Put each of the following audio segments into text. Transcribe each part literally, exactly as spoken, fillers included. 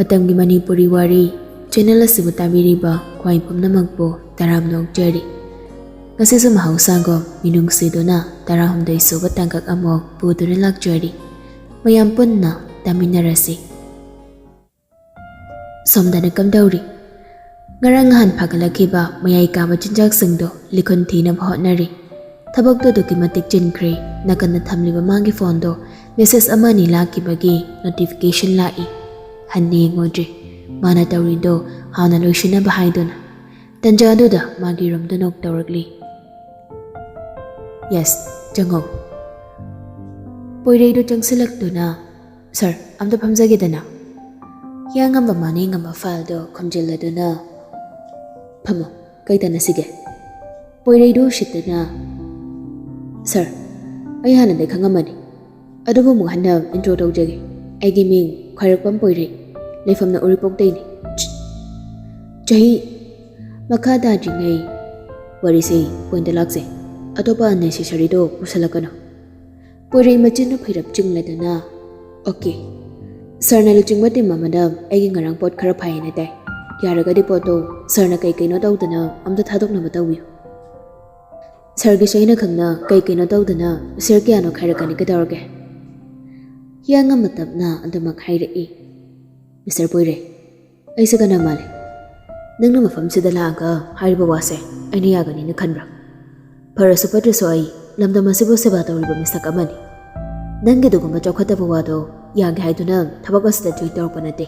ꯃꯇꯝꯒꯤ ꯃꯅꯤꯄꯨꯔꯤ ꯋꯥꯔꯤ ꯆꯦꯅꯦꯜ ꯑꯁꯤꯕꯨ ꯇꯥꯕꯤꯔꯤꯕ ꯈ꯭ꯋꯥꯏ ꯄꯨꯝꯅꯃꯛꯄꯨ ꯇꯔꯥꯝꯅ ꯑꯣꯛꯆꯔꯤ꯫ ꯉꯁꯤꯁꯨ ꯃꯍꯧꯁꯥꯒꯨꯝ ꯃꯤꯅꯨꯡꯁꯤꯗꯨꯅ ꯇꯔꯥꯍꯨꯝꯗꯣꯏ ꯁꯨꯕ ꯇꯥꯡꯀꯛ ꯑꯃꯨꯛ ꯄꯨꯗꯨꯅ ꯂꯥꯛꯆꯔꯤ꯫ ꯃꯌꯥꯝ ꯄꯨꯟꯅ ꯇꯥꯃꯤꯟꯅꯔꯁꯤ꯫ ꯁꯣꯝꯗꯅ ꯀꯝꯗꯧꯔꯤ? ꯉꯔꯥꯡ ꯅꯍꯥꯟ ꯐꯒꯠꯂꯛꯈꯤꯕ ꯃꯌꯥꯏ ꯀꯥꯕ ꯆꯤꯟꯖꯥꯛꯁꯤꯡꯗꯣ ꯂꯤꯈꯨꯟ ꯊꯤꯅꯕ ꯍꯣꯠꯅꯔꯤ꯫ ꯊꯕꯛꯇꯣ ꯑꯗꯨꯛꯀꯤ ꯃꯇꯤꯛ ꯆꯤꯟꯈ꯭ꯔꯦ꯫ ꯅꯥꯀꯟꯗ ꯊꯝꯂꯤꯕ ꯃꯥꯒꯤ ꯐꯣꯟꯗꯣ ꯃꯦꯁꯦꯖ ꯑꯃ ꯑꯅꯤ ꯂꯥꯛꯈꯤꯕꯒꯤ ꯅꯣꯇꯤꯐꯤꯀꯦꯁꯟ ꯂꯥꯛꯏ꯫ ꯍꯟꯅ ꯌꯦꯡꯉꯨꯗ꯭ꯔꯦ꯫ ꯃꯥꯅ ꯇꯧꯔꯤꯗꯣ ꯍꯥꯟꯅ ꯂꯣꯏꯁꯤꯟꯅꯕ ꯍꯥꯏꯗꯨꯅ꯫ ꯇꯟꯖꯥꯗꯨꯗ ꯃꯥꯒꯤ ꯔꯨꯝꯗ ꯅꯣꯛ ꯇꯧꯔꯛꯂꯤ꯫ "ꯌꯦꯁ, ꯆꯪꯉꯣ꯫" ꯄꯣꯏꯔꯩꯗꯣ ꯆꯪꯁꯤꯜꯂꯛꯇꯨꯅ, "ꯁꯥꯔ, ꯑꯝꯇ ꯐꯝꯖꯒꯦꯗꯅ꯫" ꯍꯤꯌꯥꯡꯉꯝꯕ ꯃꯥꯅ ꯌꯦꯡꯉꯝꯕ ꯐꯥꯏꯜꯗꯣ ꯈꯨꯝꯖꯤꯜꯂꯗꯨꯅ, "ꯐꯝꯃꯣ, ꯀꯩ ꯇꯥꯟꯅꯁꯤꯒꯦ?" ꯄꯣꯏꯔꯩꯗꯣ ꯎꯁꯤꯠꯇꯅ, "ꯁꯥꯔ, ꯑꯩ ꯍꯥꯟꯅꯗꯩ ꯈꯪꯉꯝꯃꯅꯤ, ꯑꯗꯨꯕꯨ ꯑꯃꯨꯛ ꯍꯟꯅ ꯏꯟꯇ꯭ꯔꯣ ꯇꯧꯖꯒꯦ꯫ ꯑꯩꯒꯤ ꯃꯤꯡ ꯈ꯭ꯋꯥꯏꯔꯥꯛꯄꯝ ꯄꯣꯏꯔꯩ, ꯂꯩꯐꯝꯅ ꯎꯔꯤꯄꯣꯛꯇꯩꯅꯤ꯫ ꯆ-, ꯆꯍꯤ..." ꯃꯈꯥ ꯇꯥꯗ꯭ꯔꯤꯉꯩ ꯋꯥꯔꯤꯁꯦ ꯄꯣꯏꯟꯗ ꯂꯥꯛꯁꯦ, ꯑꯇꯣꯞꯄ ꯑꯟꯅꯦꯁꯦꯁꯔꯤꯗꯣ ꯄꯨꯁꯜꯂꯛꯀꯅꯨ꯫ ꯄꯣꯏꯔꯩ ꯃꯆꯤꯟꯅ ꯐꯩꯔꯞ ꯆꯤꯡꯂꯗꯨꯅ, "ꯑꯣꯀꯦ꯫ ꯁꯥꯔꯅ ꯂꯨꯆꯤꯡꯕ ꯇꯤꯝ ꯑꯃꯗ ꯑꯩꯒꯤ ꯉꯔꯥꯡ ꯄꯣꯠ ꯈꯔ ꯐꯥꯏꯌꯦꯅ ꯇꯥꯏ꯫ ꯌꯥꯔꯒꯗꯤ ꯄꯣꯠꯇꯣ ꯁꯥꯔꯅ ꯀꯩ ꯀꯩꯅꯣ ꯇꯧꯗꯅ ꯑꯝꯇ ꯊꯥꯗꯣꯛꯅꯕ ꯇꯧꯕꯤꯌꯨ꯫ ꯁꯥꯔꯒꯤꯁꯨ ꯑꯩꯅ ꯈꯪꯅ ꯀꯩ ꯀꯩꯅꯣ ꯇꯧꯗꯅ ꯁꯤꯌꯔ ꯀꯌꯥꯅꯣ ꯈꯥꯏꯔꯛꯀꯅꯤ, ꯀꯩꯗꯧꯔꯒꯦ?" ꯍꯤꯌꯥꯡꯉꯝꯕ ꯇꯞꯅ ꯑꯗꯨꯃꯛ ꯍꯥꯏꯔꯛꯏ꯫ "ꯃꯤꯁꯇꯔ ꯄꯣꯏꯔꯩ, ꯑꯩꯁꯦ ꯀꯅꯥ ꯃꯥꯜꯂꯤ? ꯅꯪꯅ ꯃꯐꯝꯁꯤꯗ ꯂꯥꯛꯑꯒ ꯍꯥꯏꯔꯤꯕ ꯋꯥꯁꯦ ꯑꯩꯅ ꯌꯥꯒꯅꯤꯅ ꯈꯟꯕ꯭ꯔꯥ? ꯐꯔꯁꯨ ꯐꯠꯇ꯭ꯔꯁꯨ ꯑꯩ ꯂꯝꯗꯝ ꯑꯁꯤꯕꯨ ꯁꯦꯕꯥ ꯇꯧꯔꯤꯕ ꯃꯤꯁꯛ ꯑꯃꯅꯤ꯫ ꯅꯪꯒꯤ ꯑꯗꯨꯒꯨꯝꯕ ꯆꯥꯎꯈꯠꯇꯕ ꯋꯥꯗꯣ ꯌꯥꯒꯦ ꯍꯥꯏꯗꯨꯅ ꯊꯕꯛ ꯑꯁꯤꯗ ꯖꯣꯏꯟ ꯇꯧꯔꯛꯄ ꯅꯠꯇꯦ꯫"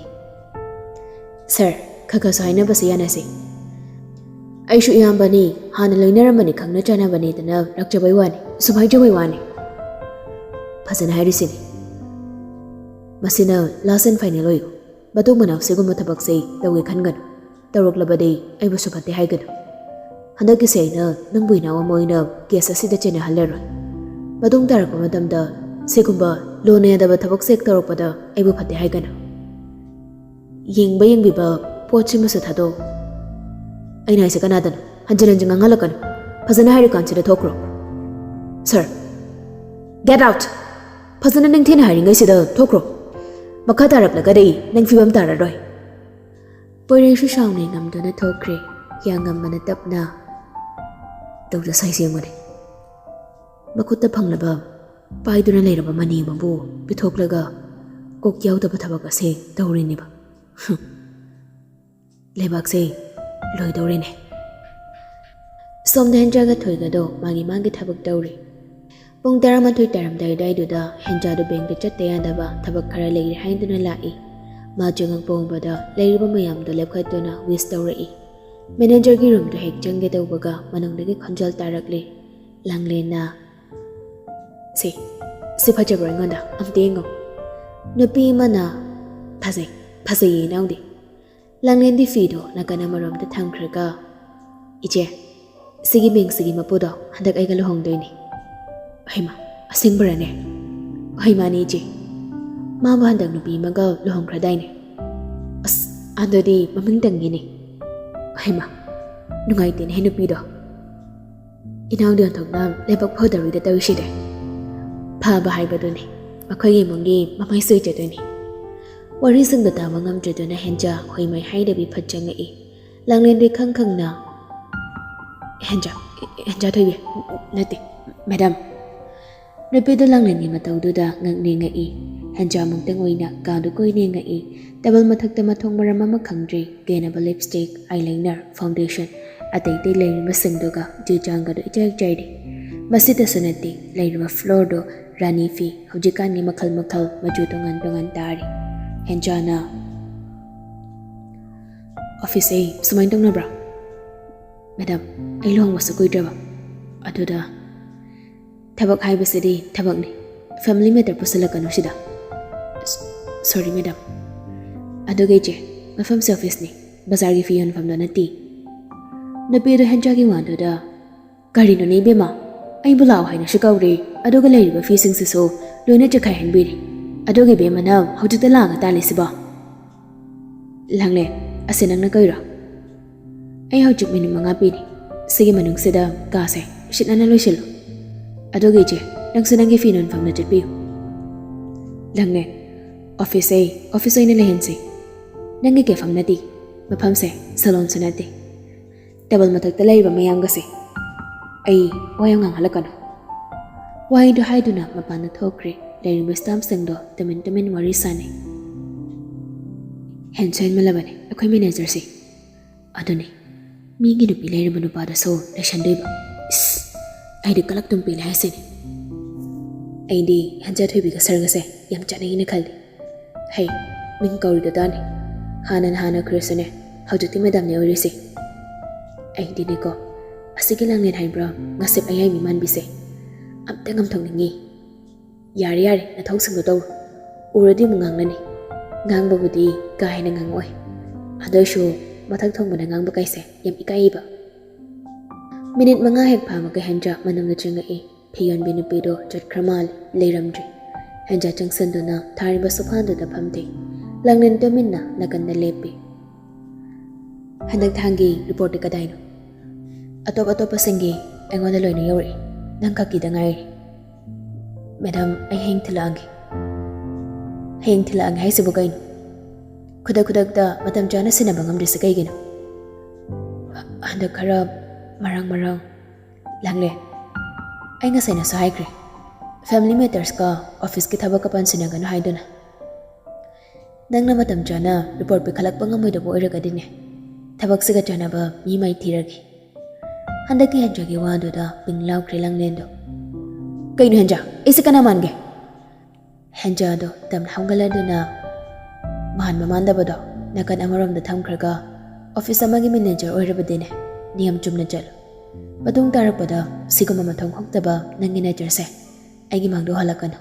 "ꯁꯥꯔ, ꯈꯔ ꯈꯔꯁꯨ ꯍꯥꯏꯅꯕꯁꯦ ꯌꯥꯅꯁꯦ꯫ ꯑꯩꯁꯨ ꯏꯌꯥꯝꯕꯅꯤ, ꯍꯥꯟꯅ ꯂꯣꯏꯅꯔꯝꯕꯅꯤ, ꯈꯪꯅ ꯆꯥꯟꯅꯕꯅꯤꯗꯅ ꯂꯥꯛꯆꯕꯩ ꯋꯥꯅꯤ, ꯁꯨꯝ ꯍꯥꯏꯖꯕꯩ ꯋꯥꯅꯤ꯫" "ꯐꯖꯅ ꯍꯥꯏꯔꯤꯁꯤꯅꯤ꯫ ꯃꯁꯤꯅ ꯂꯥꯁ ꯑꯦꯟ ꯐꯥꯏꯅꯦꯜ ꯑꯣꯏꯌꯨ꯫ ꯃꯇꯨꯡ ꯃꯅꯥꯎ ꯁꯤꯒꯨꯝꯕ ꯊꯕꯛꯁꯦ ꯇꯧꯒꯦ ꯈꯟꯒꯅꯨ꯫ ꯇꯧꯔꯛꯂꯕꯗꯤ ꯑꯩꯕꯨꯁꯨ ꯐꯠꯇꯦ ꯍꯥꯏꯒꯅꯨ꯫ ꯍꯟꯗꯛꯀꯤꯁꯦ ꯑꯩꯅ ꯅꯪꯕꯨ ꯏꯅꯥꯎ ꯑꯃ ꯑꯣꯏꯅ ꯀꯦꯁ ꯑꯁꯤꯗ ꯆꯦꯟꯅꯍꯜꯂꯔꯣꯏ꯫ ꯃꯇꯨꯡ ꯇꯥꯔꯛꯄ ꯃꯇꯝꯗ ꯁꯤꯒꯨꯝꯕ ꯂꯣꯟꯅ ꯌꯥꯗꯕ ꯊꯕꯛꯁꯦ ꯍꯦꯛ ꯇꯧꯔꯛꯄꯗ ꯑꯩꯕꯨ ꯐꯠꯇꯦ ꯍꯥꯏꯒꯅꯨ꯫ ꯌꯦꯡꯕ ꯌꯦꯡꯕꯤꯕ ꯄꯣꯠꯁꯤꯃꯁꯨ ꯊꯥꯗꯣꯛꯎ꯫" "ꯑꯩꯅ ꯍꯥꯏꯁꯦ ꯀꯅꯥꯗꯅꯣ? ꯍꯟꯖꯤꯟ ꯍꯟꯖꯤꯟ ꯉꯥꯡꯍꯜꯂꯛꯀꯅꯨ꯫ ꯐꯖꯅ ꯍꯥꯏꯔꯤꯀꯥꯟꯁꯤꯗ ꯊꯣꯛꯈ꯭ꯔꯣ꯫" "ꯁꯥꯔ, ꯒꯦꯠ ꯑꯥꯎꯠ!" "ꯐꯖꯅ ꯅꯤꯡꯊꯤꯅ ꯍꯥꯏꯔꯤꯉꯩꯁꯤꯗ ꯊꯣꯛꯈ꯭ꯔꯣ꯫" ꯃꯈꯥ ꯇꯥꯔꯛꯂꯒꯗꯤ ꯅꯪ ꯐꯤꯕꯝ ꯇꯥꯔꯔꯣꯏ꯫ ꯄꯣꯏꯔꯩꯁꯨ ꯁꯥꯎꯅ ꯉꯝꯗꯨꯅ ꯊꯣꯛꯈ꯭ꯔꯦ꯫ ꯍꯤꯌꯥꯡꯉꯝꯕꯅ ꯇꯞꯅ ꯇꯧꯖꯁ ꯍꯥꯏꯁꯦ ꯌꯦꯡꯉꯨꯅꯦ꯫ ꯃꯈꯨꯠꯇ ꯐꯪꯂꯕ ꯄꯥꯏꯗꯨꯅ ꯂꯩꯔꯕ ꯃꯅꯤ ꯑꯃꯕꯨ ꯄꯤꯊꯣꯛꯂꯒ ꯀꯣꯛ ꯌꯥꯎꯗꯕ ꯊꯕꯛ ꯑꯁꯦ ꯇꯧꯔꯤꯅꯦꯕ꯫ ꯂꯩꯕꯥꯛꯁꯦ ꯂꯣꯏꯗꯧꯔꯦꯅꯦ꯫ ꯁꯣꯝꯗ ꯍꯦꯟꯖꯥꯒ ꯊꯣꯏꯒꯗꯣ ꯃꯥꯒꯤ ꯃꯥꯒꯤ ꯊꯕꯛ ꯇꯧꯔꯤ꯫ ꯄꯨꯡ ꯇꯔꯥꯃꯥꯊꯣꯏ ꯇꯥꯔꯝꯗꯥꯏ ꯑꯗꯨꯋꯥꯏꯗꯨꯗ ꯍꯦꯟꯖꯥꯗꯣ ꯕꯦꯡꯗ ꯆꯠꯇ ꯌꯥꯗꯕ ꯊꯕꯛ ꯈꯔ ꯂꯩꯔꯦ ꯍꯥꯏꯗꯨꯅ ꯂꯥꯛꯏ꯫ ꯃꯥ ꯆꯪꯉꯛꯄ ꯎꯕꯗ ꯂꯩꯔꯤꯕ ꯃꯌꯥꯝꯗꯣ ꯂꯦꯞꯈꯠꯇꯨꯅ ꯋꯤꯁ ꯇꯧꯔꯛꯏ꯫ ꯃꯦꯅꯦꯖꯔꯒꯤ ꯔꯨꯝꯗꯣ ꯍꯦꯛ ꯆꯪꯒꯦ ꯇꯧꯕꯒ ꯃꯅꯨꯡꯗꯒꯤ ꯈꯣꯟꯖꯦꯜ ꯇꯥꯔꯛꯂꯦ꯫ ꯂꯥꯡꯂꯦꯟꯅ, "ꯁꯤ, ꯁꯤ ꯐꯖꯕ꯭ꯔꯣ? ꯑꯩꯉꯣꯟꯗ ꯑꯝꯇ ꯌꯦꯡꯉꯣ꯫" ꯅꯨꯄꯤ ꯑꯃꯅ, "ꯐꯖꯩ, ꯐꯖꯩꯌꯦ ꯏꯅꯥꯎꯗꯤ꯫" ꯂꯥꯡꯂꯦꯟꯗꯤ ꯐꯤꯗꯣ ꯅꯥꯀꯟ ꯑꯃꯔꯣꯝꯗ ꯊꯝꯈ꯭ꯔꯒ, "ꯏꯆꯦ, ꯁꯤꯒꯤ ꯕꯦꯡꯁꯤꯒꯤ ꯃꯄꯨꯗꯣ ꯍꯟꯗꯛ ꯑꯩꯒ ꯂꯨꯍꯣꯡꯗꯣꯏꯅꯤ꯫" "ꯍꯩꯃꯥ, ꯑꯁꯦꯡꯕꯔꯅꯦ?" "ꯍꯣꯏ, ꯃꯥꯅꯦ ꯏꯆꯦ꯫ ꯃꯥꯕꯨ ꯍꯟꯗꯛ ꯅꯨꯄꯤ ꯑꯃꯒ ꯂꯨꯍꯣꯡꯈ꯭ꯔꯗꯥꯏꯅꯦ?" "ꯑꯁ, ꯑꯗꯨꯗꯤ ꯃꯃꯤꯡꯇꯪꯒꯤꯅꯦ꯫" "ꯍꯩꯃꯥ, ꯅꯨꯡꯉꯥꯏꯇꯦꯅꯦ ꯅꯨꯄꯤꯗꯣ꯫" ꯏꯅꯥꯎꯗꯤ ꯑꯣꯟꯊꯣꯛꯅ ꯂꯥꯏꯕꯛ ꯐꯗꯧꯔꯤꯗ ꯇꯧꯔꯤꯁꯤꯗꯤ꯫ ꯐꯕ ꯍꯥꯏꯕꯗꯨꯅꯤ, ꯃꯈꯣꯏꯒꯤ ꯏꯃꯨꯡꯒꯤ ꯃꯃꯩ ꯁꯣꯏꯖꯗꯣꯏꯅꯤ꯫ ꯋꯥꯔꯤꯁꯤꯡꯗꯣ ꯇꯥꯕ ꯉꯝꯗ꯭ꯔꯗꯨꯅ ꯍꯦꯟꯖꯥ ꯍꯣꯏꯃꯩ ꯍꯥꯏꯗꯕꯤ ꯐꯠ ꯆꯪꯉꯛꯏ꯫ ꯂꯥꯡꯂꯦꯟꯗꯤ ꯈꯪ ꯈꯪꯅ, "ꯍꯦꯟꯖꯥ, ꯍꯦꯟꯖꯥ ꯊꯣꯏꯕꯤ, ꯅꯠꯇꯦ, ꯃꯦꯗꯥꯝ꯫" ꯅꯨꯄꯤꯗꯨ ꯂꯥꯡꯂꯦꯟꯒꯤ ꯃꯇꯧꯗꯨꯗ ꯉꯛꯅꯤꯡꯉꯛꯏ꯫ ꯍꯦꯟꯖꯥ ꯑꯃꯨꯛꯇꯪ ꯑꯣꯏꯅ ꯀꯥꯗꯨ ꯀꯣꯏꯅ ꯌꯦꯡꯉꯛꯏ꯫ ꯇꯦꯕꯜ ꯃꯊꯛꯇ ꯃꯊꯣꯡ ꯃꯔꯝ ꯑꯃ ꯈꯪꯗ꯭ꯔꯤ ꯀꯦꯅꯕ ꯂꯤꯞꯁꯇꯤꯛ, ꯑꯥꯏꯂꯥꯏꯅꯔ, ꯐꯥꯎꯟꯗꯦꯁꯟ, ꯑꯇꯩ ꯑꯇꯩ ꯂꯩꯔꯤꯕꯁꯤꯡꯗꯨꯒ ꯆꯦ ꯆꯥꯡꯒꯗꯨ ꯏꯆꯥꯏ ꯆꯥꯏꯔꯤ꯫ ꯃꯁꯤꯗꯁꯨ ꯅꯠꯇꯦ, ꯂꯩꯔꯤꯕ ꯐ꯭ꯂꯣꯔꯗꯨ ꯔꯥꯅꯤ ꯐꯤ, ꯍꯧꯖꯤꯛꯀꯥꯟꯒꯤ ꯃꯈꯜ ꯃꯈꯜ ꯃꯆꯨ ꯇꯣꯉꯥꯟ ꯇꯣꯉꯥꯟ ꯇꯥꯔꯤ꯫ ꯍꯦꯟꯖꯥꯅ, "ꯑꯣꯐꯤꯁ ꯑꯩ ꯁꯨꯃꯥꯏꯅ ꯇꯧꯅꯕ꯭ꯔꯥ? ꯃꯦꯗꯥꯝ, ꯑꯩ ꯂꯨꯍꯣꯡꯕꯁꯨ ꯀꯨꯏꯗ꯭ꯔꯕ꯫ ꯑꯗꯨꯗ ꯊꯕꯛ ꯍꯥꯏꯕꯁꯤꯗꯤ ꯊꯕꯛꯅꯤ꯫ ꯐꯦꯃꯤꯂꯤ ꯃꯦꯇꯔ ꯄꯨꯁꯤꯜꯂꯛꯀꯅꯨ ꯁꯤꯗ꯫" "ꯁ-, ꯁꯣꯔꯤ ꯃꯦꯗꯥꯝ꯫ ꯑꯗꯨꯒ ꯏꯆꯦ, ꯃꯐꯝꯁꯦ ꯑꯣꯐꯤꯁꯅꯤ, ꯕꯖꯥꯔꯒꯤ ꯐꯤ ꯌꯣꯟꯐꯝꯗꯣ ꯅꯠꯇꯦ꯫" ꯅꯨꯄꯤꯗꯨ ꯍꯦꯟꯖꯥꯒꯤ ꯋꯥꯗꯨꯗ, "ꯀꯔꯤꯅꯣꯅꯦ ꯏꯕꯦꯝꯃ? ꯑꯩꯕꯨ ꯂꯥꯛꯑꯣ ꯍꯥꯏꯅꯁꯨ ꯀꯧꯔꯦ, ꯑꯗꯨꯒ ꯂꯩꯔꯤꯕ ꯐꯤꯁꯤꯡꯁꯤꯁꯨ ꯂꯣꯏꯅ ꯆꯈꯥꯏꯍꯟꯕꯤꯔꯦ꯫ ꯑꯗꯨꯒ ꯏꯕꯦꯝꯃꯅ ꯍꯧꯖꯤꯛꯇ ꯂꯥꯛꯑꯒ ꯇꯥꯜꯂꯤꯁꯤꯕꯣ?" "ꯂꯥꯡꯂꯦꯟ, ꯑꯁꯤ ꯅꯪꯅ ꯀꯩꯔꯣ? ꯑꯩ ꯍꯧꯖꯤꯛ ꯃꯤꯅꯤꯠ ꯃꯉꯥ ꯄꯤꯔꯤ꯫ ꯁꯤꯒꯤ ꯃꯅꯨꯡꯁꯤꯗ ꯀꯥꯁꯦ ꯁꯤꯠ ꯅꯥꯟꯅ ꯂꯣꯏꯁꯤꯜꯂꯨ꯫ ꯑꯗꯨꯒ ꯏꯆꯦ, ꯅꯪꯁꯨ ꯅꯪꯒꯤ ꯐꯤ ꯌꯣꯟꯐꯝꯗ ꯆꯠꯄꯤꯌꯨ꯫" ꯂꯥꯡꯂꯦꯟ, ꯑꯣꯐꯤꯁꯁꯦ ꯑꯣꯐꯤꯁ ꯑꯣꯏꯅ ꯂꯩꯍꯟꯁꯦ꯫ ꯅꯪꯒꯤ ꯀꯦꯐꯝ ꯅꯠꯇꯦ, ꯃꯐꯝꯁꯦ ꯁꯦꯂꯣꯟꯁꯨ ꯅꯠꯇꯦ꯫ ꯇꯦꯕꯜ ꯃꯊꯛꯇ ꯂꯩꯔꯤꯕ ꯃꯌꯥꯝꯒꯁꯦ ꯑꯩ ꯋꯥ ꯌꯥꯝ ꯉꯥꯡꯍꯜꯂꯛꯀꯅꯨ꯫ ꯋꯥꯍꯩꯗꯨ ꯍꯥꯏꯗꯨꯅ ꯃꯄꯥꯟꯗ ꯊꯣꯛꯈ꯭ꯔꯦ꯫ ꯂꯩꯔꯤꯕ ꯁ꯭ꯇꯥꯐꯁꯤꯡꯗꯣ ꯇꯨꯃꯤꯟ ꯇꯨꯃꯤꯟ ꯋꯥꯔꯤ ꯁꯥꯟꯅꯩ꯫ ꯍꯦꯟꯁꯨ ꯍꯦꯟꯃꯜꯂꯕꯅꯤ ꯑꯩꯈꯣꯏ ꯃꯦꯅꯦꯖꯔꯁꯦ꯫ ꯑꯗꯨꯅꯤ, ꯃꯤꯒꯤ ꯅꯨꯄꯤ ꯂꯩꯔꯕ ꯅꯨꯄꯥꯗꯁꯨ ꯂꯩꯁꯟꯗꯣꯏꯕ꯫ ꯏꯁ, ꯑꯩꯗꯤ ꯀꯂꯛ ꯇꯨꯝ ꯄꯦꯜꯂꯦ ꯍꯥꯏꯁꯤꯅꯤ꯫ ꯑꯩꯗꯤ ꯍꯦꯟꯖꯥ ꯊꯣꯏꯕꯤꯒ ꯁꯔꯒꯁꯦ ꯌꯥꯝ ꯆꯥꯟꯅꯩꯅ ꯈꯜꯂꯤ꯫ ꯍꯩ, ꯃꯤꯡ ꯀꯧꯔꯤꯗꯨ ꯇꯥꯅꯤ꯫ ꯍꯥꯟꯅꯅ ꯍꯥꯟꯅꯈ꯭ꯔꯁꯨꯅꯦ, ꯍꯧꯖꯤꯛꯇꯤ ꯃꯦꯗꯥꯝꯅꯦ ꯑꯣꯏꯔꯤꯁꯦ꯫ ꯑꯩꯗꯤꯅꯦꯀꯣ, ꯑꯁꯤꯒꯤ ꯂꯥꯡꯂꯦꯟ ꯍꯥꯏꯕ꯭ꯔꯥ, ꯉꯥꯁꯤꯞ ꯑꯌꯥꯏꯕꯤ ꯃꯥꯟꯕꯤꯁꯦ ꯑꯝꯇ ꯉꯝꯊꯣꯛꯅꯤꯡꯉꯤ꯫ ꯌꯥꯔꯦ ꯌꯥꯔꯦ, ꯅꯊꯧꯁꯤꯡꯗꯣ ꯇꯧꯔꯣ꯫ ꯎꯔꯗꯤ ꯑꯃꯨꯛ ꯉꯥꯡꯅꯅꯤ꯫ ꯉꯥꯡꯕꯕꯨꯗꯤ ꯀꯥ ꯍꯦꯟꯅ ꯉꯥꯡꯉꯛꯑꯣꯏ꯫ ꯑꯗꯨꯏꯁꯨ ꯃꯊꯛ ꯊꯣꯡꯕꯅ ꯉꯥꯡꯕ ꯀꯩꯁꯦ ꯌꯥꯝ ꯏꯀꯥꯏꯌꯦꯕ꯫ ꯃꯤꯅꯤꯠ ꯃꯉꯥ ꯍꯦꯛ ꯐꯥꯕꯒ ꯍꯦꯟꯖꯥ ꯃꯅꯨꯡꯗ ꯆꯪꯉꯛꯏ꯫ ꯐꯤ ꯌꯣꯟꯕꯤ ꯅꯨꯄꯤꯗꯣ ꯆꯠꯈ꯭ꯔ ꯃꯥꯜꯂꯦ, ꯂꯩꯔꯝꯗ꯭ꯔꯦ꯫ ꯍꯦꯟꯖꯥ ꯆꯪꯁꯟꯗꯨꯅ ꯊꯥꯔꯤꯕ ꯁꯣꯐꯥꯗꯨꯗ ꯐꯝꯊꯩ꯫ ꯂꯥꯡꯂꯦꯟ ꯇꯨꯃꯤꯟꯅ ꯅꯥꯀꯟꯗ ꯂꯦꯞꯄꯤ꯫ "ꯍꯟꯗꯛ ꯊꯥꯒꯤ ꯔꯤꯄꯣꯔꯠꯇꯤ ꯀꯗꯥꯏꯅꯣ?" "ꯑꯇꯣꯞ ꯑꯇꯣꯞꯄꯁꯤꯡꯒꯤ ꯑꯩꯉꯣꯟꯗ ꯂꯣꯏꯅ ꯌꯧꯔꯛꯏ꯫ ꯅꯪ ꯈꯛꯀꯤꯗ ꯉꯥꯏꯔꯤ꯫" "ꯃꯦꯗꯥꯝ, ꯑꯩ ꯍꯌꯦꯡ ꯊꯤꯜꯂꯛꯑꯒꯦ꯫" "ꯍꯌꯦꯡ ꯊꯤꯜꯂꯛꯑꯒꯦ ꯍꯥꯏꯁꯤꯕꯨ ꯀꯩꯅꯣ? ꯈꯨꯗꯛ ꯈꯨꯗꯛꯇ ꯃꯇꯝ ꯆꯥꯅ ꯁꯤꯟꯅꯕ ꯉꯝꯗ꯭ꯔꯤꯁꯦ ꯀꯩꯒꯤꯅꯣ?" "ꯍꯟꯗꯛ ꯈꯔ ꯃꯔꯥꯡ ꯃꯔꯥꯡ..." "ꯂꯥꯡꯂꯦꯟ, ꯑꯩ ꯉꯁꯥꯏꯅꯁꯨ ꯍꯥꯏꯈ꯭ꯔꯦ, ꯐꯦꯃꯤꯂꯤ ꯃꯦꯇꯔꯁꯀ ꯑꯣꯐꯤꯁꯀꯤ ꯊꯕꯛꯀ ꯄꯟꯁꯤꯟꯅꯒꯅꯨ ꯍꯥꯏꯗꯨꯅ꯫ ꯅꯪꯅ ꯃꯇꯝ ꯆꯥꯅ ꯔꯤꯄꯣꯔꯠ ꯄꯤꯈꯠꯂꯛꯄ ꯉꯝꯃꯣꯏꯗꯕ ꯑꯣꯏꯔꯒꯗꯤꯅꯦ, ꯊꯕꯛꯁꯤꯒ ꯆꯥꯟꯅꯕ ꯃꯤ ꯃꯥꯏ ꯊꯤꯔꯒꯦ꯫" ꯍꯟꯗꯛꯀꯤ ꯍꯦꯟꯖꯥꯒꯤ ꯋꯥꯗꯨꯗ ꯄꯤꯡ ꯂꯥꯎꯈ꯭ꯔꯦ ꯂꯥꯡꯂꯦꯟꯗꯣ꯫ "ꯀꯩꯅꯣ ꯍꯦꯟꯖꯥ? ꯑꯩꯁꯦ ꯀꯅꯥ ꯃꯥꯟꯒꯦ?" ꯍꯦꯟꯖꯥꯗꯣ ꯇꯞꯅ ꯍꯧꯒꯠꯂꯗꯨꯅ ꯃꯥꯟꯕ ꯃꯥꯟꯗꯕꯗꯣ ꯅꯥꯀꯟ ꯑꯃꯔꯣꯝꯗ ꯊꯝꯈ꯭ꯔꯒ, "ꯑꯣꯐꯤꯁ ꯑꯃꯒꯤ ꯃꯦꯅꯦꯖꯔ ꯑꯣꯏꯔꯕꯗꯤꯅꯦ, ꯅꯤꯌꯝ ꯆꯨꯝꯅ ꯆꯠꯂꯨ꯫ ꯃꯇꯨꯡ ꯇꯥꯔꯛꯄꯗ ꯁꯤꯒꯨꯝꯕ ꯃꯊꯣꯡ ꯍꯣꯛꯇꯕ ꯅꯪꯒꯤ ꯅꯦꯆꯔꯁꯦ ꯑꯩꯒꯤ ꯃꯥꯡꯗ ꯎꯍꯜꯂꯛꯀꯅꯨ꯫"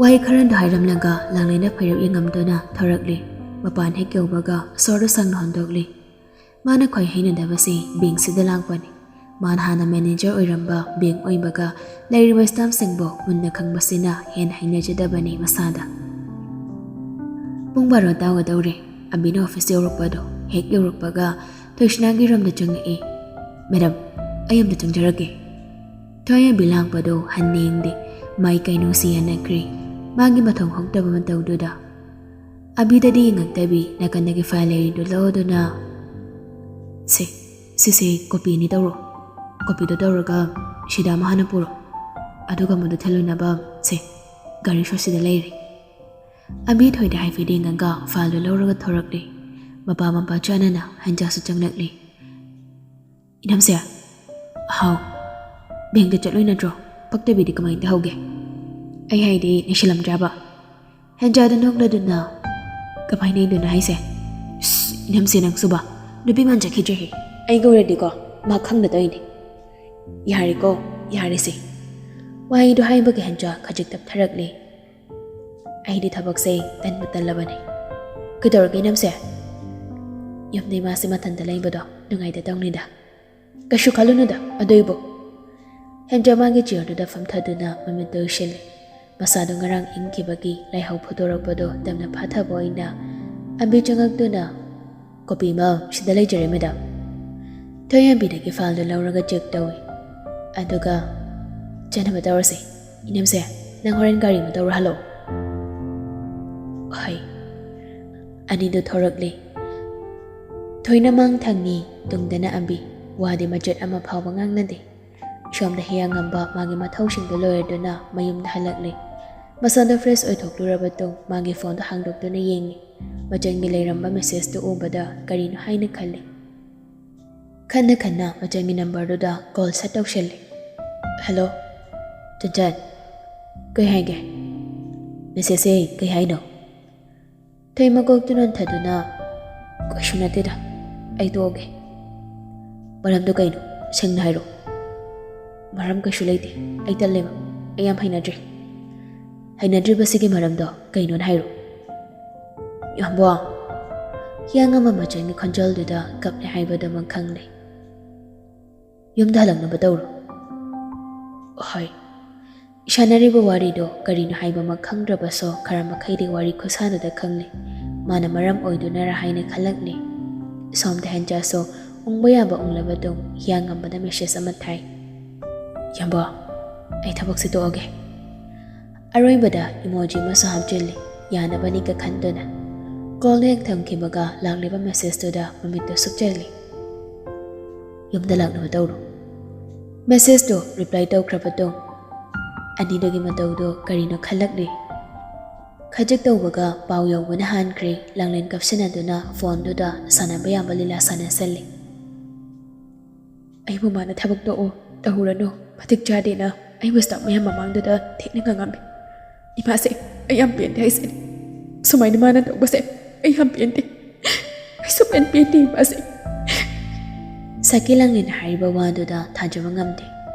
ꯋꯥꯍꯩ ꯈꯔꯗ ꯍꯥꯏꯔꯝꯂꯒ ꯂꯥꯡꯂꯦꯟꯗ ꯐꯩꯔꯞ ꯌꯦꯡꯉꯝꯗꯨꯅ ꯊꯣꯔꯛꯂꯤ꯫ ꯃꯄꯥꯟ ꯍꯦꯛ ꯌꯧꯕꯒ ꯁꯣꯔꯗꯨ ꯁꯥꯡꯅ ꯍꯣꯟꯗꯣꯛꯂꯤ꯫ ꯃꯥꯅ ꯈ꯭ꯋꯥꯏ ꯍꯩꯅꯗꯕꯁꯤ ꯕꯦꯡꯁꯤꯗ ꯂꯥꯛꯄꯅꯤ꯫ ꯃꯥꯅ ꯍꯥꯟꯅ ꯃꯦꯅꯦꯖꯔ ꯑꯣꯏꯔꯝꯕ ꯕꯦꯡ ꯑꯣꯏꯕꯒ ꯂꯩꯔꯤꯕ ꯁ꯭ꯇꯥꯐꯁꯤꯡꯕꯨ ꯃꯨꯟꯅ ꯈꯪꯕꯁꯤꯅ ꯍꯦꯟꯅ ꯍꯩꯅꯖꯗꯕꯅꯤ ꯃꯁꯥꯗ꯫ ꯄꯨꯡ ꯕꯥꯔꯣ ꯇꯥꯒꯗꯧꯔꯦ꯫ ꯑꯕꯤꯅ ꯑꯣꯐꯤꯁ ꯌꯧꯔꯛꯄꯗꯣ ꯍꯦꯛ ꯌꯧꯔꯛꯄꯒ ꯊꯣꯏꯁꯅꯥꯒꯤ ꯔꯨꯝꯗ ꯆꯪꯉꯛꯏ꯫ "ꯃꯦꯗꯥꯝ, ꯑꯩ ꯑꯝꯇ ꯆꯪꯖꯔꯛꯀꯦ꯫" ꯊꯣꯏ ꯑꯕꯤ ꯂꯥꯛꯄꯗꯣ ꯍꯟꯅ ꯌꯦꯡꯗꯦ꯫ ꯃꯥꯏꯀꯩ ꯅꯨꯡꯁꯤ ꯌꯥꯅꯈ꯭ꯔꯦ꯫ ꯃꯥꯒꯤ ꯃꯊꯧ ꯍꯧꯗꯕ ꯃꯇꯧꯗꯨꯗ꯫ ꯑꯕꯤꯗꯗꯤ ꯌꯦꯡꯉꯛꯇꯕꯤ ꯅꯥꯀꯟꯗꯒꯤ ꯐꯥꯏꯜ ꯂꯩꯔꯤꯗꯨ ꯂꯧꯗꯨꯅ, "ꯁꯦ, ꯁꯤꯁꯦ ꯀꯣꯄꯤꯅꯤ ꯇꯧꯔꯣ꯫ ꯀꯣꯄꯤꯗꯣ ꯇꯧꯔꯒ ꯁꯤꯗ ꯑꯃ ꯍꯥꯟꯅ ꯄꯨꯔꯣ꯫ ꯑꯗꯨꯒ ꯃꯗꯨ ꯊꯤꯜꯂꯨꯅꯕ ꯁꯦ, ꯒꯥꯔꯤ ꯁꯣꯁꯤꯗ ꯂꯩꯔꯦ"꯫ ꯑꯕꯤ ꯊꯣꯏꯗ ꯍꯥꯏꯐꯦꯠ ꯌꯦꯡꯉꯒ ꯐꯥꯏꯜꯗꯨ ꯂꯧꯔꯒ ꯊꯣꯔꯛꯂꯦ꯫ ꯃꯄꯥ ꯃꯄꯥ ꯆꯥꯅꯅ ꯍꯦꯟꯖꯥꯁꯨ ꯆꯪꯂꯛꯂꯦ꯫ "ꯏꯅꯝꯁꯦ"꯫ "ꯍꯥꯎ"꯫ "ꯕꯦꯡꯗ ꯆꯠꯂꯣꯏ ꯅꯠꯇ꯭ꯔꯣ? ꯄꯛꯇꯕꯤꯗꯤ ꯀꯃꯥꯏꯅ ꯇꯧꯍꯧꯒꯦ? ꯑꯩ ꯍꯥꯏꯗꯤ ꯅꯩꯁꯤꯜꯂꯝꯗ꯭ꯔꯕ?" ꯍꯦꯟꯖꯥꯗ ꯅꯣꯛꯂꯗꯨꯅ, "ꯀꯃꯥꯏꯅ ꯅꯩꯗꯣꯏꯅꯣ ꯍꯥꯏꯁꯦ? ꯏꯁ, ꯏꯅꯝꯁꯦ ꯅꯪꯁꯨꯕ, ꯅꯨꯄꯤ ꯃꯥꯟ ꯆꯠꯈꯤꯗ꯭ꯔꯦꯍꯦ꯫ ꯑꯩꯒ ꯑꯣꯏꯔꯗꯤꯀꯣ, ꯃꯥ ꯈꯪꯗ ꯇꯧꯏꯅꯦ"꯫ "ꯌꯥꯔꯦꯀꯣ, ꯌꯥꯔꯦꯁꯦ"꯫ ꯋꯥꯍꯩꯗꯣ ꯍꯥꯏꯕꯒ ꯍꯦꯟꯖꯥ ꯈꯖꯤꯛ ꯇꯞꯊꯔꯛꯂꯦ꯫ "ꯑꯩꯗꯤ ꯊꯕꯛꯁꯦ ꯇꯟꯕꯨ ꯇꯜꯂꯕꯅꯦ"꯫ "ꯀꯩꯗꯧꯔꯒꯦ ꯏꯅꯝꯁꯦ?" "ꯌꯨꯝꯗ ꯏꯃꯥꯁꯦ ꯃꯊꯟꯇ ꯂꯩꯕꯗꯣ ꯅꯨꯡꯉꯥꯏꯇ ꯇꯧꯅꯤꯗ"꯫ "ꯀꯩꯁꯨ ꯈꯜꯂꯨꯅꯨꯗ ꯑꯗꯨꯏꯕꯨ"꯫ ꯍꯦꯟꯖꯥ ꯃꯥꯒꯤ ꯆꯤꯌꯔꯗꯨꯗ ꯐꯝꯊꯗꯨꯅ ꯃꯃꯤꯠꯇꯨ ꯎꯏꯁꯤꯜꯂꯦ꯫ ꯃꯁꯥꯗꯣ ꯉꯔꯥꯡ ꯏꯪꯈꯤꯕꯒꯤ ꯂꯥꯏꯍꯧ ꯐꯨꯗꯣꯔꯛꯄꯗꯣ ꯇꯞꯅ ꯐꯥꯊꯕ ꯑꯣꯏꯅ ꯑꯝꯕꯤ ꯆꯪꯉꯛꯇꯨꯅ, "ꯀꯣꯄꯤ ꯑꯃ ꯁꯤꯗ ꯂꯩꯖꯔꯦ, ꯃꯦꯗꯥꯝ"꯫ ꯊꯣꯏꯌꯥꯝꯕꯤꯗꯒꯤ ꯐꯥꯏꯜꯗꯨ ꯂꯧꯔꯒ ꯆꯦꯛ ꯇꯧꯏ꯫ ꯑꯗꯨꯒ, "ꯆꯠꯅꯕ ꯇꯧꯔꯁꯦ꯫ ꯏꯅꯝꯁꯦ, ꯅꯪ ꯍꯣꯔꯦꯟ ꯒꯥꯔꯤ ꯑꯃ ꯇꯧꯔ ꯍꯜꯂꯛꯑꯣ"꯫ ꯍꯣꯏ꯫ ꯑꯅꯤꯗꯨ ꯊꯣꯔꯛꯂꯦ꯫ ꯊꯣꯏꯅ ꯃꯥꯡ ꯊꯪꯉꯤ, ꯇꯨꯡꯗꯅ ꯑꯝꯕꯤ꯫ ꯋꯥꯗꯤ ꯃꯆꯦꯠ ꯑꯃ ꯐꯥꯎꯕ ꯉꯥꯡꯅꯗꯦ꯫ ꯁꯣꯝꯗ ꯍꯤꯌꯥꯡꯉꯝꯕ ꯃꯥꯒꯤ ꯃꯊꯧꯁꯤꯡꯗꯨ ꯂꯣꯏꯔꯗꯨꯅ ꯃꯌꯨꯝꯗ ꯍꯜꯂꯛꯂꯦ꯫ ꯃꯁꯥꯗꯣ ꯐ꯭ꯔꯦꯁ ꯑꯣꯏꯊꯣꯛꯂꯨꯔꯕ ꯇꯨꯡ ꯃꯥꯒꯤ ꯐꯣꯟꯗꯣ ꯍꯥꯡꯗꯣꯛꯇꯨꯅ ꯌꯦꯡꯉꯤ꯫ ꯃꯆꯟꯒꯤ ꯂꯩꯔꯝꯕ ꯃꯦꯁꯦꯖꯇꯨ ꯎꯕꯗ ꯀꯔꯤꯅꯣ ꯍꯥꯏꯅ ꯈꯜꯂꯤ꯫ ꯈꯟꯅ ꯈꯟꯅ ꯃꯆꯟꯒꯤ ꯅꯝꯕꯔꯗꯨꯗ ꯀꯣꯜ ꯁꯠ ꯇꯧꯁꯜꯂꯤ꯫ "ꯍꯜꯂꯣ, ꯆꯟꯆꯟ꯫ ꯀꯩ ꯍꯥꯏꯒꯦ? ꯃꯦꯁꯦꯖꯁꯦ ꯀꯩ ꯍꯥꯏꯅꯣ?" ꯊꯣꯏ ꯃꯀꯣꯛꯇꯨ ꯅꯣꯟꯊꯗꯨꯅ, "ꯀꯩꯁꯨ ꯅꯠꯇꯦꯗ, ꯑꯩ ꯇꯣꯛꯑꯒꯦ"꯫ "ꯃꯔꯝꯗꯨ ꯀꯩꯅꯣ? ꯁꯦꯡꯅ ꯍꯥꯏꯔꯣ"꯫ "ꯃꯔꯝ ꯀꯩꯁꯨ ꯂꯩꯇꯦ꯫ ꯑꯩ ꯇꯜꯂꯦꯕ꯫ ꯑꯩ ꯌꯥꯝ ꯍꯩꯅꯗ꯭ꯔꯦ"꯫ "ꯍꯩꯅꯗ꯭ꯔꯤꯕꯁꯤꯒꯤ ꯃꯔꯝꯗꯣ ꯀꯩꯅꯣꯅ ꯍꯥꯏꯔꯣ"꯫ "ꯌꯥꯝꯕꯣ"꯫ ꯍꯤꯌꯥꯡꯉꯝꯕ ꯃꯆꯟꯒꯤ ꯈꯣꯟꯖꯦꯜꯗꯨꯗ ꯀꯞꯂꯦ ꯍꯥꯏꯕꯗꯨꯃꯛ ꯈꯪꯂꯦ꯫ "ꯌꯨꯝꯗ ꯍꯜꯂꯛꯅꯕ ꯇꯧꯔꯣ"꯫ "ꯍꯣꯏ"꯫ ꯁꯥꯟꯅꯔꯤꯕ ꯋꯥꯔꯤꯗꯣ ꯀꯔꯤꯅꯣ ꯍꯥꯏꯕꯃꯛ ꯈꯪꯗ꯭ꯔꯕꯁꯨ ꯈꯔ ꯃꯈꯩꯗꯤ ꯋꯥꯔꯤ ꯈꯨꯁꯥꯟꯅꯗ ꯈꯪꯂꯦ꯫ ꯃꯥꯅ ꯃꯔꯝ ꯑꯣꯏꯗꯨꯅꯔ ꯍꯥꯏꯅ ꯈꯜꯂꯛꯂꯦ꯫ ꯁꯣꯝꯗ ꯍꯦꯟꯖꯥꯁꯨ ꯎꯪꯕ ꯌꯥꯕ ꯎꯪꯂꯕ ꯇꯨꯡ ꯍꯤꯌꯥꯡꯉꯝꯕꯗ ꯃꯦꯁꯦꯖ ꯑꯃ ꯊꯥꯏ꯫ "ꯌꯥꯝꯕꯣ, ꯑꯩ ꯊꯕꯛꯁꯦ ꯇꯣꯛꯑꯒꯦ"꯫ ꯑꯔꯣꯏꯕꯗ ꯏꯃꯣꯖꯤ ꯑꯃꯁꯨ ꯍꯥꯞꯆꯤꯜꯂꯤ, ꯌꯥꯅꯕꯅꯤꯒ ꯈꯟꯗꯨꯅ꯫ ꯀꯣꯜ ꯍꯦꯛ ꯊꯝꯈꯤꯕꯒ ꯂꯥꯛꯂꯤꯕ ꯃꯦꯁꯦꯖꯇꯨꯗ ꯃꯃꯤꯠꯇꯨ ꯁꯨꯞꯆꯜꯂꯤ꯫ "ꯌꯨꯝꯗ ꯂꯥꯛꯅꯕ ꯇꯧꯔꯣ"꯫ ꯃꯦꯁꯦꯖꯇꯨ ꯔꯤꯄ꯭ꯂꯥꯏ ꯇꯧꯈ꯭ꯔꯕ ꯇꯨꯡ ꯑꯅꯤꯗꯨꯒꯤ ꯃꯇꯧꯗꯨ ꯀꯔꯤꯅꯣ ꯈꯜꯂꯛꯂꯤ꯫ ꯈꯖꯤꯛ ꯇꯧꯕꯒ ꯄꯥꯎ ꯌꯧꯕꯅ ꯍꯥꯟꯈ꯭ꯔꯦ꯫ ꯂꯥꯡꯂꯦꯟ ꯀꯞꯁꯤꯟꯅꯗꯨꯅ ꯐꯣꯟꯗꯨꯗ ꯁꯥꯟꯅꯕ ꯌꯥꯕ ꯂꯤꯂꯥ ꯁꯥꯟꯅꯁꯜꯂꯤ꯫ "ꯑꯩꯕꯨ ꯃꯥꯅ ꯊꯕꯛ ꯇꯣꯛꯑꯣ, ꯇꯧꯔꯅꯨ, ꯃꯇꯤꯛ ꯆꯥꯗꯦꯅ ꯑꯩꯕꯨ ꯁ꯭ꯇꯥꯐ ꯃꯌꯥꯝ ꯃꯃꯥꯡꯗꯨꯗ ꯊꯦꯛꯅ ꯉꯥꯡꯉꯝꯃꯤ꯫ ꯏꯃꯥꯁꯦ ꯑꯩ ꯌꯥꯝ ꯄꯦꯟꯗꯦ ꯍꯥꯏꯁꯤꯅꯤ꯫ ꯁꯨꯃꯥꯏꯅ ꯃꯥꯅ ꯇꯧꯕꯁꯦ ꯑꯩ ꯌꯥꯝ ꯄꯦꯟꯗꯦ꯫ ꯑꯩ ꯁꯨꯛꯄꯦꯟ ꯄꯦꯟꯗꯦ ꯏꯃꯥꯁꯦ"꯫ ꯁꯈꯤ ꯂꯥꯡꯂꯦꯟꯅ ꯍꯥꯏꯔꯤꯕ ꯋꯥꯗꯨꯗ ꯊꯥꯖꯕ ꯉꯝꯗꯦ꯫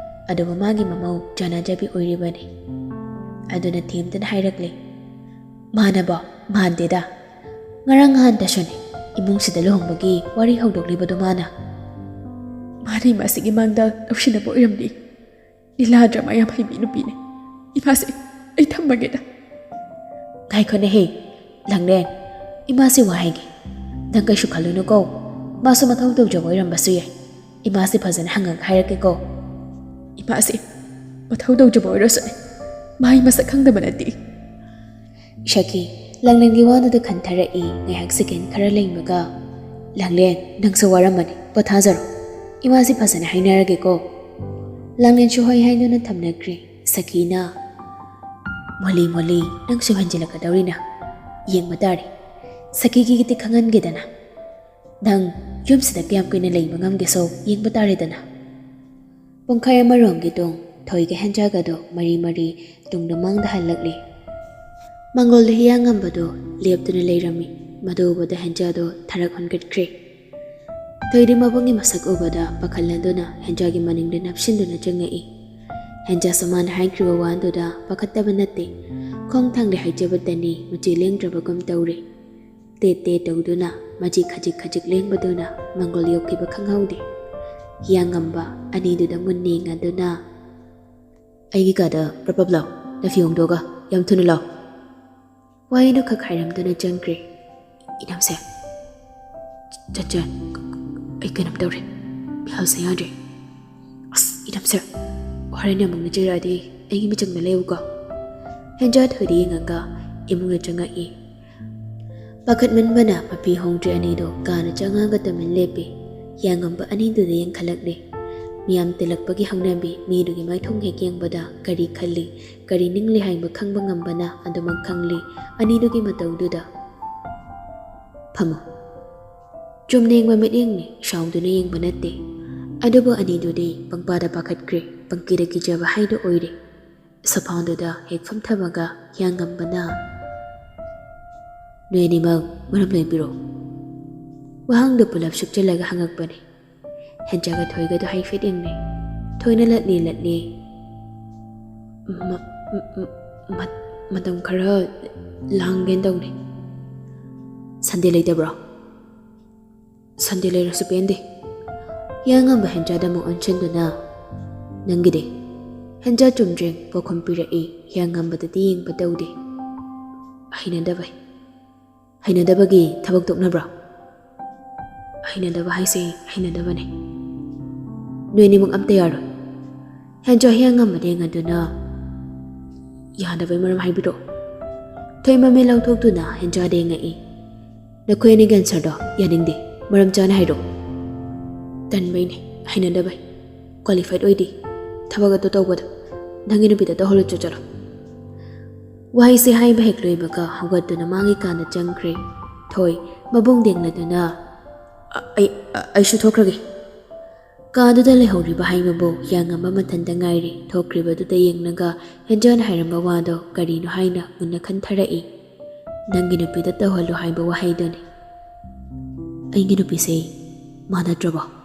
ꯑꯗꯨꯕꯨ ꯃꯥꯒꯤ ꯃꯃꯧ ꯖꯅꯥꯖꯕꯤ ꯑꯣꯏꯔꯤꯕꯅꯤ꯫ ꯑꯗꯨꯅ ꯊꯦꯝꯗꯨꯅ ꯍꯥꯏꯔꯛꯂꯤ, "ꯃꯥꯅꯕꯣ? ꯃꯥꯟꯗꯦꯗ꯫ ꯉꯔꯥꯡ ꯅꯍꯥꯟꯇꯁꯨꯅꯦ ꯏꯃꯨꯡꯁꯤꯗ ꯂꯨꯍꯣꯡꯕꯒꯤ ꯋꯥꯔꯤ ꯍꯧꯗꯣꯛꯂꯤꯕꯗꯨ ꯃꯥꯅ"꯫ "ꯃꯥꯅ ꯏꯃꯥꯁꯤꯒꯤ ꯃꯥꯡꯗ ꯇꯧꯁꯤꯟꯅꯕ ꯑꯣꯏꯔꯝꯗꯤ꯫ ꯂꯤꯂꯥ ꯗ꯭ꯔꯃꯥ ꯌꯥꯝ ꯍꯩꯕꯤ ꯅꯨꯄꯤꯅꯦ꯫ ꯏꯃꯥꯁꯦ ꯑꯩ ꯊꯝꯃꯒꯦꯗ"꯫ "ꯉꯥꯏꯈꯣꯅꯦꯍꯦ, ꯂꯥꯡꯂꯦꯟ, ꯏꯃꯥꯁꯦ ꯋꯥ ꯍꯥꯏꯒꯦ꯫ ꯅꯪ ꯀꯩꯁꯨ ꯈꯜꯂꯨꯅꯨꯀꯣ꯫ ꯃꯥꯁꯨ ꯃꯊꯧ ꯇꯧꯖꯕ ꯑꯣꯏꯔꯝꯕꯁꯨ ꯌꯥꯏ꯫ ꯏꯃꯥꯁꯦ ꯐꯖꯅ ꯍꯪꯉꯒ ꯍꯥꯏꯔꯛꯀꯦꯀꯣ"꯫ "ꯏꯃꯥꯁꯦ ꯃꯊꯧ ꯇꯧꯖꯕ ꯑꯣꯏꯔꯁꯨꯅꯦ, ꯃꯥ ꯑꯩ ꯃꯁꯛ ꯈꯪꯗꯕ ꯅꯠꯇꯦ"꯫ ꯁꯈꯤ ꯂꯥꯡꯂꯦꯟꯒꯤ ꯋꯥꯗꯨꯗ ꯈꯟꯊꯔꯛꯏ꯫ ꯉꯥꯏꯍꯥꯛ ꯁꯦꯀꯦꯟ ꯈꯔ ꯂꯩꯕꯒ, "ꯂꯥꯡꯂꯦꯟ, ꯅꯪꯁꯨ ꯋꯥꯔꯝꯃꯅꯤ, ꯄꯣꯊꯥꯖꯔꯣ꯫ ꯏꯃꯥꯁꯤ ꯐꯖꯅ ꯍꯥꯏꯅꯔꯒꯦꯀꯣ"꯫ ꯂꯥꯡꯂꯦꯟꯁꯨ ꯍꯣꯏ ꯍꯥꯏꯗꯨꯅ ꯊꯝꯅꯈ꯭ꯔꯦ꯫ ꯁꯈꯤꯅ, "ꯃꯣꯂꯤ, ꯃꯣꯂꯤ, ꯅꯪꯁꯨ ꯍꯦꯟꯖꯤꯜꯂꯛꯀꯗꯧꯔꯤꯅ꯫ ꯌꯦꯡꯕ ꯇꯥꯔꯦ꯫ ꯁꯈꯤꯒꯤꯗꯤ ꯈꯪꯍꯟꯒꯦꯗꯅ꯫ ꯅꯪ ꯌꯨꯝꯁꯤꯗ ꯀꯌꯥꯝ ꯀꯨꯏꯅ ꯂꯩꯕ ꯉꯝꯒꯦꯁꯣ ꯌꯦꯡꯕ ꯇꯥꯔꯦꯗꯅ"꯫ ꯄꯨꯡꯈꯥꯏ ꯑꯃꯔꯣꯝꯒꯤ ꯇꯨꯡ ꯊꯣꯏꯒ ꯍꯦꯟꯖꯥꯒꯗꯣ ꯃꯔꯤ ꯃꯔꯤ ꯇꯨꯡꯗ ꯃꯥꯡꯗ ꯍꯜꯂꯛꯂꯤ꯫ ꯃꯪꯒꯣꯜꯗ ꯍꯤꯌꯥꯡꯉꯝꯕꯗꯣ ꯂꯦꯞꯇꯨꯅ ꯂꯩꯔꯝꯃꯤ꯫ ꯃꯗꯨ ꯎꯕꯗ ꯍꯦꯟꯖꯥꯗꯣ ꯊꯔꯛ ꯍꯣꯟꯒꯠꯈ꯭ꯔꯦ꯫ ꯊꯣꯏꯗꯤ ꯃꯕꯨꯡꯒꯤ ꯃꯁꯛ ꯎꯕꯗ ꯄꯥꯈꯠꯍꯟꯗꯨꯅ ꯍꯦꯟꯖꯥꯒꯤ ꯃꯅꯤꯡꯗ ꯅꯞꯁꯤꯟꯗꯨꯅ ꯆꯪꯉꯛꯏ꯫ ꯍꯦꯟꯖꯥꯁꯨ ꯃꯥꯅ ꯍꯥꯏꯈ꯭ꯔꯤꯕ ꯋꯥꯗꯨꯗ ꯄꯥꯈꯠꯇꯕ ꯅꯠꯇꯦ꯫ ꯈꯣꯡ ꯊꯥꯡꯂꯦ ꯍꯥꯏꯖꯕꯇꯅꯤ ꯃꯆꯤ ꯂꯦꯡꯗ꯭ꯔꯕꯒꯨꯝ ꯇꯧꯔꯦ꯫ ꯇꯦꯠ ꯇꯦꯠ ꯇꯧꯗꯨꯅ ꯃꯆꯤ ꯈꯖꯤꯛ ꯈꯖꯤꯛ ꯂꯦꯡꯕꯗꯨꯅ ꯃꯪꯒꯣꯜ ꯌꯧꯈꯤꯕ ꯈꯪꯍꯧꯗꯦ꯫ ꯍꯤꯌꯥꯡꯉꯝꯕ ꯑꯅꯤꯗꯨꯗ ꯃꯨꯟꯅ ꯌꯦꯡꯉꯗꯨꯅ, "ꯑꯩꯒꯤ ꯀꯥꯗ ꯄ꯭ꯔꯞ ꯄ꯭ꯔꯞ ꯂꯥꯎ, ꯅꯐꯤ ꯍꯣꯡꯗꯣꯛꯑꯒ ꯌꯥꯝ ꯊꯨꯅ ꯂꯥꯎ"꯫ ꯋꯥꯍꯩꯗꯨ ꯈꯛ ꯍꯥꯏꯔꯝꯗꯨꯅ ꯆꯪꯈ꯭ꯔꯦ꯫ "ꯏꯅꯝꯁꯦ"꯫ "ꯆꯠꯆꯟ, ꯑꯩ ꯀꯩꯅꯣꯝ ꯇꯧꯔꯦ꯫ ꯐꯤꯍꯥꯎꯁꯦ ꯌꯥꯗ꯭ꯔꯦ꯫ ꯑꯁ, ꯏꯅꯝꯁꯦ, ꯍꯣꯔꯦꯟ ꯑꯃꯨꯛ ꯅꯤꯡꯁꯤꯡꯔꯛꯑꯗꯤ ꯑꯩꯒꯤ ꯃꯤꯆꯪꯗ ꯂꯩꯌꯨꯀꯣ"꯫ ꯍꯦꯟꯖꯥ ꯊꯣꯏꯗ ꯌꯦꯡꯉꯒ ꯏꯃꯨꯡꯗ ꯆꯪꯉꯛꯏ꯫ ꯄꯥꯈꯠꯃꯟꯕꯅ ꯃꯐꯤ ꯍꯣꯡꯗ꯭ꯔꯤ ꯑꯅꯤꯗꯣ ꯀꯥꯗ ꯆꯪꯉꯒ ꯇꯨꯃꯤꯟ ꯂꯦꯞꯄꯤ꯫ ꯍꯤꯌꯥꯡꯉꯝꯕ ꯑꯅꯤꯗꯨꯗ ꯌꯦꯡꯈꯠꯂꯛꯂꯤ꯫ ꯃꯤꯌꯥꯝ ꯇꯤꯜꯂꯛꯄꯒꯤ ꯍꯧꯅꯕꯤ, ꯃꯤꯗꯨꯒꯤ ꯃꯥꯏꯊꯣꯡ ꯍꯦꯛ ꯌꯦꯡꯕꯗ ꯀꯔꯤ ꯈꯜꯂꯤ, ꯀꯔꯤ ꯅꯤꯡꯂꯤ ꯍꯥꯏꯕ ꯈꯪꯕ ꯉꯝꯕꯅ ꯑꯗꯨꯃꯛ ꯈꯪꯂꯤ꯫ ꯑꯅꯤꯗꯨꯒꯤ ꯃꯇꯧꯗꯨꯗ꯫ "ꯐꯝꯃꯨ꯫" ꯆꯨꯝꯅ ꯌꯦꯡꯕ ꯃꯤꯠꯌꯦꯡꯅꯤ, ꯁꯥꯎꯗꯨꯅ ꯌꯦꯡꯕ ꯅꯠꯇꯦ꯫ ꯑꯗꯨꯕꯨ ꯑꯅꯤꯗꯨꯗꯤ ꯄꯪꯄꯥꯗ ꯄꯥꯈꯠꯈ꯭ꯔꯦ, ꯄꯪꯀꯤꯗ ꯀꯤꯖꯕ ꯍꯥꯏꯗꯨ ꯑꯣꯏꯔꯦ꯫ ꯁꯣꯐꯥꯗꯨꯗ ꯍꯦꯛ ꯐꯝꯊꯕꯒ ꯍꯤꯌꯥꯡꯉꯝꯕꯅ, "ꯅꯣꯏ ꯑꯅꯤꯃꯛ ꯃꯔꯝ ꯂꯩꯕꯤꯔꯣ?" ꯋꯥꯍꯪꯗꯨ ꯄꯨꯂꯞ ꯁꯨꯞꯆꯜꯂꯒ ꯍꯪꯉꯛꯄꯅꯤ꯫ ꯍꯦꯟꯖꯥꯒ ꯊꯣꯏꯒꯗꯨ ꯍꯥꯏꯐꯦꯠ ꯌꯦꯡꯅꯩ꯫ ꯊꯣꯏꯅ ꯂꯠꯂꯤ ꯂꯠꯂꯤ꯫ "ꯃ-, ꯃ-, ꯃ-, ꯃ-, ꯃꯇꯝ ꯈꯔ ꯂꯥꯡꯒꯦꯅ ꯇꯧꯅꯤ꯫" "ꯁꯟꯗꯦ ꯂꯩꯇꯕ꯭ꯔꯣ?" "ꯁꯟꯗꯦ ꯂꯩꯔꯁꯨ ꯄꯦꯟꯗꯦ꯫" ꯍꯤꯌꯥꯡꯉꯝꯕ ꯍꯦꯟꯖꯥꯗ ꯑꯃꯨꯛ ꯑꯣꯟꯁꯤꯟꯗꯨꯅ, "ꯅꯪꯒꯤꯗꯤ?" ꯍꯦꯟꯖꯥ ꯆꯨꯝꯗ꯭ꯔꯤꯡ ꯄꯥꯎꯈꯨꯝ ꯄꯤꯔꯛꯏ꯫ ꯍꯤꯌꯥꯡꯉꯝꯕꯗꯗꯤ ꯌꯦꯡꯕ ꯇꯧꯗꯦ꯫ "ꯍꯩꯅꯗꯕꯩ꯫" "ꯍꯩꯅꯗꯕꯒꯤ ꯊꯕꯛ ꯇꯣꯛꯅꯕ꯭ꯔꯣ?" "ꯍꯩꯅꯗꯕ ꯍꯥꯏꯁꯦ ꯍꯩꯅꯗꯕꯅꯦ꯫" "ꯅꯣꯏ ꯑꯅꯤꯃꯛ ꯑꯝꯇ ꯌꯥꯔꯣꯏ꯫" ꯍꯦꯟꯖꯥ ꯍꯤꯌꯥꯡꯉꯝꯕꯗ ꯌꯦꯡꯉꯗꯨꯅ, "ꯌꯥꯗꯕꯩ ꯃꯔꯝ ꯍꯥꯏꯕꯤꯔꯛꯑꯣ꯫" ꯊꯣꯏ ꯃꯃꯤꯠ ꯂꯥꯎꯊꯣꯛꯇꯨꯅ ꯍꯦꯟꯖꯥꯗ ꯌꯦꯡꯉꯛꯏ꯫ "ꯅꯈꯣꯏ ꯑꯅꯤꯒꯤ ꯑꯟꯁꯔꯗꯣ ꯌꯥꯅꯤꯡꯗꯦ꯫ ꯃꯔꯝ ꯆꯥꯅ ꯍꯥꯏꯔꯛꯑꯣ꯫" "ꯇꯟꯕꯩꯅꯦ, ꯍꯩꯅꯗꯕꯩ꯫ ꯀ꯭ꯋꯥꯂꯤꯐꯥꯏꯠ ꯑꯣꯏꯗꯦ ꯊꯕꯛ ꯑꯗꯨ ꯇꯧꯕꯗ꯫ ꯅꯪꯒꯤ ꯅꯨꯄꯤꯗ ꯇꯧꯍꯜꯂꯨ ꯆꯣ, ꯆꯠꯂꯣ꯫" ꯋꯥꯍꯩꯁꯦ ꯍꯥꯏꯕ ꯍꯦꯛ ꯂꯣꯏꯕꯒ ꯍꯧꯒꯠꯇꯨꯅ ꯃꯥꯒꯤ ꯀꯥꯗ ꯆꯪꯈ꯭ꯔꯦ꯫ ꯊꯣꯏ ꯃꯕꯨꯡ ꯗꯦꯡꯂꯗꯨꯅ, "ꯑ-, ꯑꯩ, ꯑ-, ꯑꯩꯁꯨ ꯊꯣꯛꯈ꯭ꯔꯒꯦ꯫" ꯀꯥꯗꯨꯗ ꯂꯩꯍꯧꯔꯤꯕ ꯍꯥꯏꯕꯕꯨ ꯍꯤꯌꯥꯡꯉꯝꯕ ꯃꯊꯟꯇ ꯉꯥꯏꯔꯦ꯫ ꯊꯣꯛꯈ꯭ꯔꯤꯕꯗꯨꯗ ꯌꯦꯡꯂꯒ ꯍꯦꯟꯖꯥꯅ ꯍꯥꯏꯔꯝꯕ ꯋꯥꯗꯣ ꯀꯔꯤꯅꯣ ꯍꯥꯏꯅ ꯃꯨꯟꯅ ꯈꯟꯊꯔꯛꯏ꯫ "ꯅꯪꯒꯤ ꯅꯨꯄꯤꯗ ꯇꯧꯍꯜꯂꯨ ꯍꯥꯏꯕ ꯋꯥꯍꯩꯗꯨꯅꯤ꯫" "ꯑꯩꯒꯤ ꯅꯨꯄꯤꯁꯦ ꯃꯥ ꯅꯠꯇ꯭ꯔꯕꯣ?"